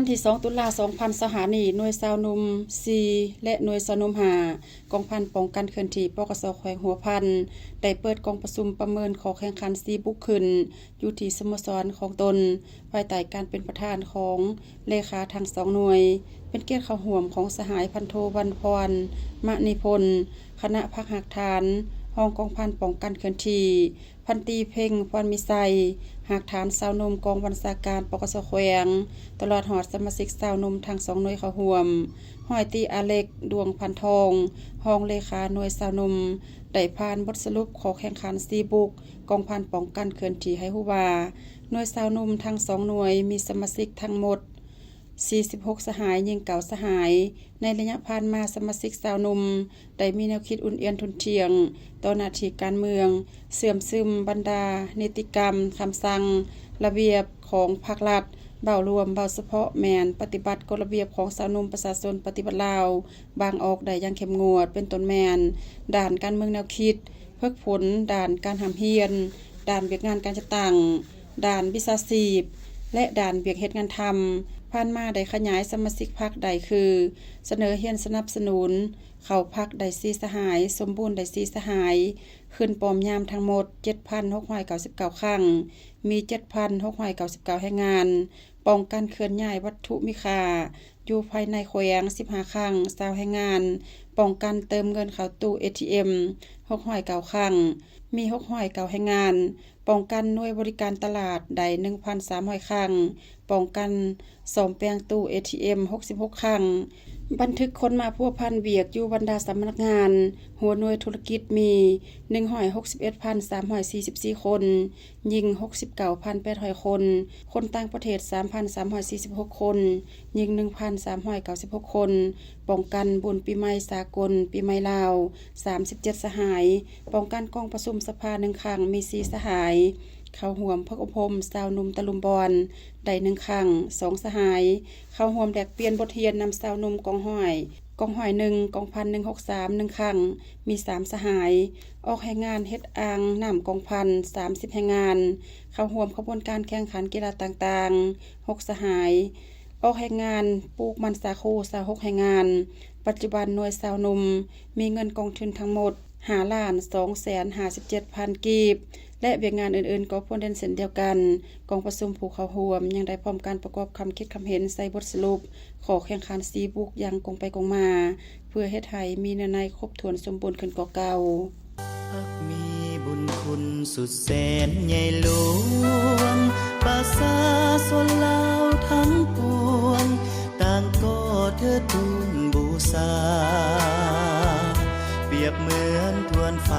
ວັນທີສອງ ຕຸລາ ສອງພັນຊາວຫ້ານີ້, ໜ່ວຍຊາວໜຸ່ມ ສີ່ ແລະ ໜ່ວຍຊາວໜຸ່ມ ຫ້າ ກອງພັນປ້ອງກັນເຄື່ອນທີ່ ປກສ ແຂວງຫົວພັນ ໄດ້ເປີດກອງປະຊຸມປະເມີນຂໍ້ແຂ່ງຂັນ ສີ່ ບຸກຂຶ້ນ ຢູ່ທີ່ສະໂມສອນຂອງຕົນ, ພາຍໃຕ້ການເປັນປະທານຂອງເລຂາທັງສອງໜ່ວຍ. ເປັນກຽດເຂົ້າຮ່ວມຂອງສະຫາຍພັນໂທ ວັນພອນ ມະນີພົນ ຄະນະພັກຮາກຖານ ຮອງກອງພັນປ້ອງກັນເຄື່ອນທີ່, ພັນຕີ ເພັງ ພອນມີໄຊ ຮາກຖານຊາວໜຸ່ມກອງບັນຊາການ ປກສ ແຂວງ, ຕະຫຼອດຮອດສະມາຊິກຊາວໜຸ່ມທັງສອງໜ່ວຍເຂົ້າຮ່ວມ. ຮ້ອຍຕີ ອາເລັກ ດວງພັນທອງ ຮອງເລຂາໜ່ວຍຊາວໜຸ່ມ ໄດ້ຜ່ານບົດສະຫຼຸບຂໍ້ແຂ່ງຂັນ ສີ່ ບຸກ ກອງພັນປ້ອງກັນເຄື່ອນທີ່ ໃຫ້ຮູ້ວ່າ ໜ່ວຍຊາວໜຸ່ມທັງສອງໜ່ວຍມີສະມາຊິກທັງໝົດ ສີ່ສິບຫົກ ສະຫາຍ, ຍິງ ເກົ້າ ສະຫາຍ. ໃນໄລຍະຜ່ານມາ, ສະມາຊິກຊາວໜຸ່ມໄດ້ມີແນວຄິດອຸ່ນອຽນທຸ່ນທ່ຽງຕໍ່ໜ້າທີ່ການເມືອງ, ເຊື່ອມຊຶມບັນດານິຕິກຳ, ຄຳສັ່ງ, ລະບຽບຂອງພັກລັດ, ເວົ້າລວມ, ເວົ້າສະເພາະແມ່ນປະຕິບັດກົດລະບຽບຂອງຊາວໜຸ່ມປະຊາຊົນປະຕິວັດລາວ ບາງອອກໄດ້ຢ່າງເຂັ້ມງວດ, ເປັນຕົ້ນແມ່ນດ້ານການເມືອງແນວຄິດ, ຝຶກຝົນດ້ານການຮ່ຳຮຽນ, ດ້ານວຽກງານການຈັດຕັ້ງ, ດ້ານວິຊາຊີບ ແລະ ດ້ານວຽກເຮັດງານທຳ. ຜ່ານມາໄດ້ຂະຫຍາຍສະມາຊິກພັກໄດ້ຄື ສະເໜີຮຽນສະໜັບສະໜູນເຂົ້າພັກໄດ້ສີ່ສະຫາຍ, ສົມບູນໄດ້ສີ່ສະຫາຍ, ຂຶ້ນປ້ອມຍາມທັງໝົດເຈັດພັນຫົກຮ້ອຍເກົ້າສິບເກົ້າຄັ້ງ, ມີເຈັດພັນຫົກຮ້ອຍເກົ້າສິບເກົ້າແຮງງານ, ປ້ອງກັນເຄື່ອນຍ້າຍວັດຖຸມີຄ່າ ຢູ່ພາຍໃນແຂວງສິບຫ້າຄັ້ງ, ຊາວແຮງງານ, ປ້ອງກັນເຕີມເງິນເຂົ້າຕູ້ເອທີເອັມຫົກຮ້ອຍເກົ້າຄັ້ງ, ມີຫົກຮ້ອຍເກົ້າແຮງງານ, ປ້ອງກັນໜ່ວຍບໍລິການຕະຫຼາດໄດ້ໜຶ່ງພັນສາມຮ້ອຍຄັ້ງ, ປ້ອງກັນສ້ອມແປງຕູ້ເອທີເອັມຫົກສິບຫົກຄັ້ງ, ບັນທຶກຄົນມາພົວພັນວຽກຢູ່ບັນດາສຳນັກງານ, ຫົວໜ່ວຍທຸລະກິດມີໜຶ່ງຮ້ອຍຫົກສິບເອັດພັນສາມຮ້ອຍສີ່ສິບສີ່ຄົນ, ຍິງຫົກສິບເກົ້າພັນແປດຮ້ອຍຄົນ, ຄົນຕ່າງປະເທດສາມພັນສາມຮ້ອຍສີ່ສິບຫົກຄົນ, ຍິງໜຶ່ງພັນສາມຮ້ອຍເກົ້າສິບຫົກຄົນ, ປ້ອງກັນບຸນປີໃໝ່ສາກົນ, ປີໃໝ່ລາວ ສາມສິບເຈັດສະຫາຍ, ປ້ອງກັນກອງປະຊຸມສະພາໜຶ່ງຄັ້ງ ມີສີ່ສະຫາຍ, ເຂົ້າຮ່ວມຝຶກອົບຮົມຊາວໜຸ່ມຕະລຸມບອນໄດ້ໜຶ່ງຄັ້ງ ສອງສະຫາຍ, ເຂົ້າຮ່ວມແລກປ່ຽນບົດຮຽນນຳຊາວໜຸ່ມກອງຮ້ອຍ ກອງຮ້ອຍໜຶ່ງ ກອງພັນໜຶ່ງຫົກສາມ ໜຶ່ງຄັ້ງ ມີສາມສະຫາຍ, ອອກແຮງງານເຮັດອ່າງນ້ຳກອງພັນ ສາມສິບແຮງງານ, ເຂົ້າຮ່ວມຂະບວນການແຂ່ງຂັນກິລາຕ່າງໆ ຫົກສະຫາຍ, ອອກແຮງງານປູກມັນສາຄູ ຊາວຫົກແຮງງານ. ປັດຈຸບັນໜ່ວຍຊາວໜຸ່ມມີເງິນກອງທຶນທັງໝົດ ຫ້າລ້ານສອງແສນຫ້າສິບເຈັດພັນກີບ ແລະ ວຽກງານອື່ນໆກໍພົ້ນເດັ່ນເຊັ່ນດຽວກັນ. ກອງປະຊຸມຜູ້ເຂົ້າຮ່ວມຍັງໄດ້ພ້ອມການປະກອບຄຳຄິດຄຳເຫັນໃສ່ບົດສະຫຼຸບຂໍ້ແຂ່ງຂັນ ສີ່ ບຸກ ຢ່າງກົງໄປກົງມາ ເພື່ອເຮັດໃຫ້ມີເນື້ອໃນຄົບຖ້ວນສົມບູນຂຶ້ນກວ່າເກົ່າ. ພັກມີບຸນຄຸນສຸດແສນໃຫຍ່ຫຼວງ, ປະຊາຊົນລາວທັງປວງ ຕ່າງກໍເທີດທູນບູຊາ, ປຽບເໝືອນທວນໄຟ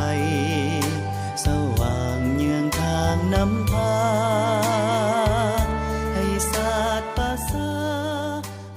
ສະຫວ່າງເຍືອງທາງນຳພາ.